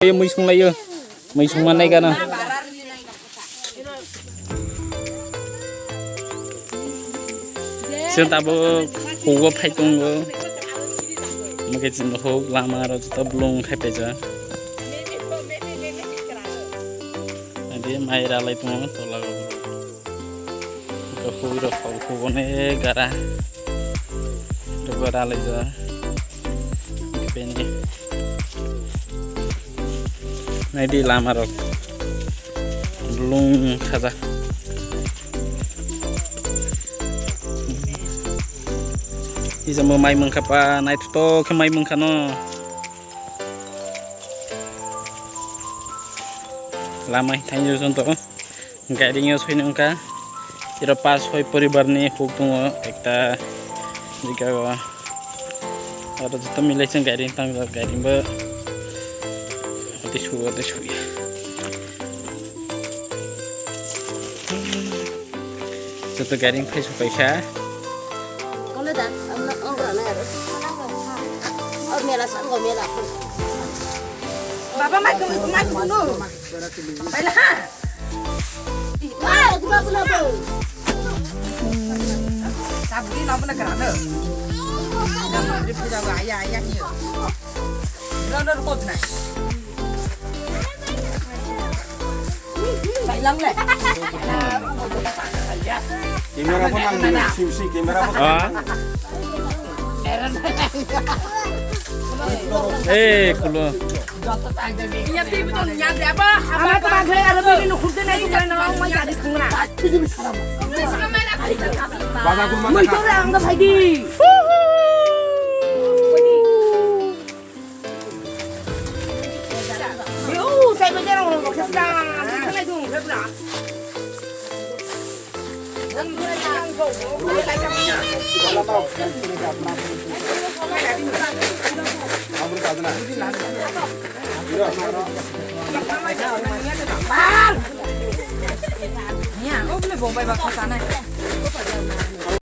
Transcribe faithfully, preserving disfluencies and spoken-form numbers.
Mui sunglaio, mui sungma nai gana. Chwng tabuk hugo phai tongo. Mokhe chwng huk lama aro joto blung khai paijak. Adi mai ralai tongo tola o. Huk rok huk huk ne gara. Gara laijak. Bini. Naidi lama rok. Blung khajak. Ijamo mai mangkha pa, naithotok khe mai mangkha no. Lama thangjak jong tongo. Gairing o soi nangkha. Iro pas soi poribar ni huk tongo. Ekta jaga o. Aro joto milai chwng gairing tangjak, gairing bo. Ati su, ati su. Joto gairing phai su paisa. Kole da, amna ongra na aro. O mela sango mela. Baba, mai ko, mai ko no. Baila ha. Sabri na bana kana. Sabri phi jaga aya aya ni. No no rukot na. Bailang le. Camera pun nang, si si camera pun. Ah. Eh, kulo. Ama kaba khe aro bini nukhuk de nai thumai no, mai jadi thumna. Mai to re ang da phaidi. Yo, sai ba jara ro khe sida, thumai thum khe sida.